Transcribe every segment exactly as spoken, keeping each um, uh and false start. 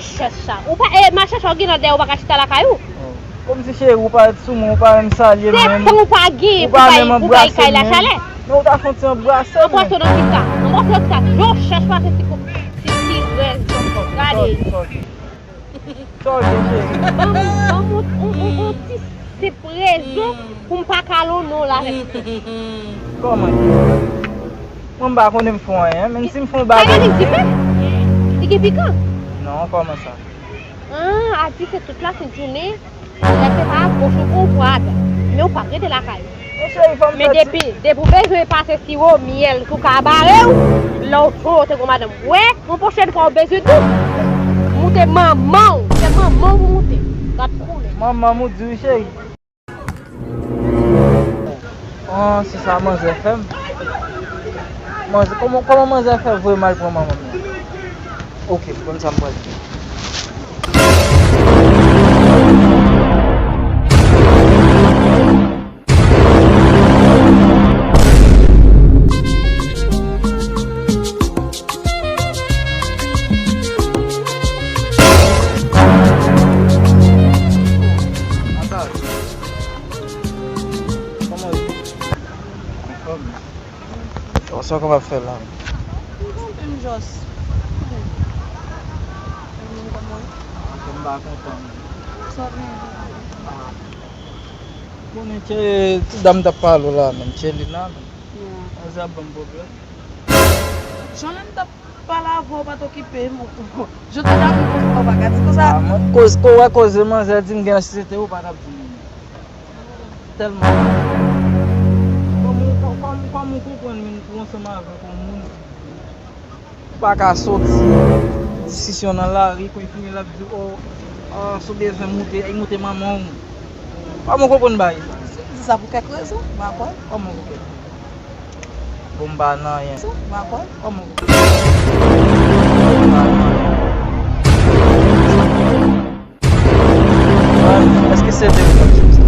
Chèch sa. Ou pa, e, m al chèche w, ou gen lòt dèyè, ou pa ka chita lakay ou. Oh. Kòmsi cheri, ou parèt sou mwen, ou pa menm salye m menm. Se tan ou pa gen pou bay, pou bay kay la chalè. Men ou ta fè yon ti anbrase m. Anbrase w nan kisa? Anbrase w nan kisa? Yo, chèch pase ti kou, ti, ti rèz ankò. Gade. Sòti, sòti. Sòti, cheri. Ban m, ban m yon, yon, yon, yon ti senp rezon pou m pa ka lonmen w la avèk ou. Kòman? Mwen m pa konnen m fè w anyen, menm si m fè w bagay. Sa vle di dife? Li gen pikan? Non, kòman sa? Ah, a di se tout la sent jounen, lè se pa gwoch ou pran, ou pran atè. Men ou p ap rete lakay ou. Men cheri, fò m sòti. Men depi, depi ou bezwen pase siwo myèl sou kabare w, lè w cho, te gon madanm. Wè, yon pwochèn fwa ou bezwen doub. Moute manman w, se manman w pou moute. Gad koulè. Manman m ou di wi, cheri. Ah, se sa manzè fè m. Manzè, kòman, kòman manzè fè voye m al pran manman m nan? Oke, m konn sa m pral fè. Kòman w ye? Anfòm. Sa w kapab fè la? M kanpe, m jòs. Kòman w ye? M pa kontan. Sa w ap manje? Ah. Bon, men ke ti dam t ap pale w la, men ke li la, men. Manzè ap ban m pwoblèm. Jan lè m t ap pale avè w, ou pa t okipe m. Jan w t ap di konsa, ou pa ka di konsa. Ah, mwen, koz, ko wè koze manzè di m gen nan sosyete, ou pa t ap di m. Tèlman. Kòman, kòman, kòman ou konprann menm pou ansanm avèk yon moun? Ou pa ka soti diskisyon nan lari, pou fini l ap di, oh, ah, si w bezwen moute, al moute manman w. Kòman w konprann bagay sa? Si w di sa pou kèk rezon, m pa kwè. Kòman pou kèk rezon? Bon, m pa nan anyen. M pa kwè. Kòman pou kèk rezon? Bon, m pa nan anyen. Èske se vre ou t ap di m sa?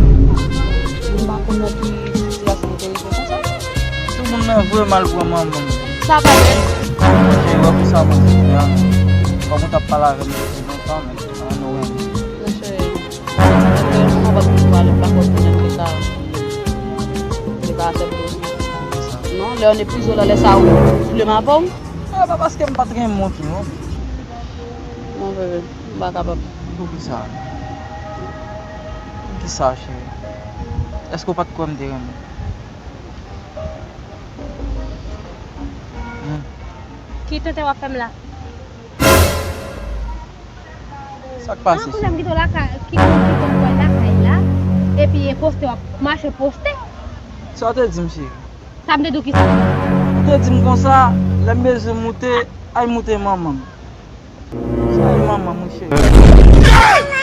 M pa konn nan ki sitiyasyon ou te rive konsa. Tout moun nan voye m al pran manman m. Sa pa bèl. Cheri, wè pou sa mwen te fè a. Kòm ou t ap pale avè m depi lontan, men, an nou renmen. Monchè, lè manman pa t vin pale, m pa kwè pou nèg sa. Li pa aksepte w. Non, lè w epuize w la, lè sa ou vle m avè w. E pa paske m pa t renmen w tou, non. Non, bebe. M pa kapab. Poukisa? Poukisa, cheri? Èske w pa t kwè m te renmen w? Hmm. Ki tenten w ap fè m la? Sa k pase, cheri? An koulè m kite w lakay, ki, ki, kite w lakay la, epi e poste w ap mache poste. Sa w te di m, cheri? Sa m te di w kisa? Ou te di m konsa, lè m bezwen moute, al moute manman m. Sa e manman m wi, cheri.